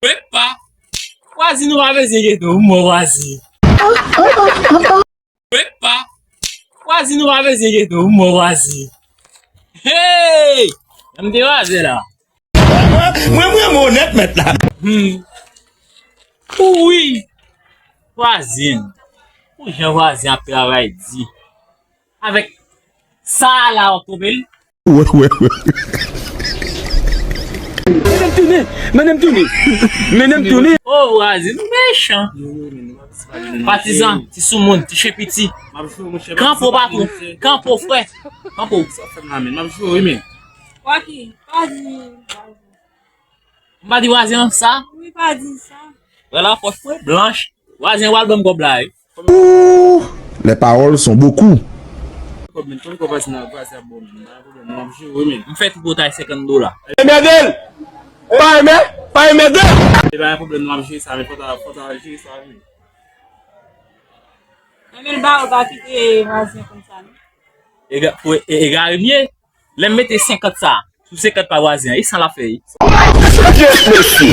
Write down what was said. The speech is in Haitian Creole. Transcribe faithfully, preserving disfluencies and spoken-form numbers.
Epa! Vwazin, ou pa bezwen geto, m bon vwazin. Epa! Vwazin, ou pa bezwen geto, m bon vwazin. Hey! M te vwazin la. Mwen, mwen, mwen onèt mèt la. Hmm. Wi. Vwazin. Pou jan vwazin ap travay di. Avèk sa la, w ap twonpe l. Wè, wè, wè. Mennen m tounen, mennen m tounen, mennen m tounen. O vwazin, ou mechan. Patizan, ti soumoun, ti chen piti. Kanpo patwon, kanpo frè, kanpo. M pa di vwazin an sa. Wi, pa di sa. Wè lapòch mwen blanch. Vwazin, w al ban m kòb la, wi. Ouh, les paroles sont beaucoup. M fè tripotay senkant dola. Enmède l! Pa enmè, pa enmède l! E pa yon pwoblèm, nou ap jere sa, men fò ta, fò ta jere sa, wi. Enmède ba ou pa kite vwazin konn sa, non. Ega, pou e- egare m ye. Lè m mete senkant sa, sou senkant pa vwazin an, e san l ap fè, e? Kèt mesye!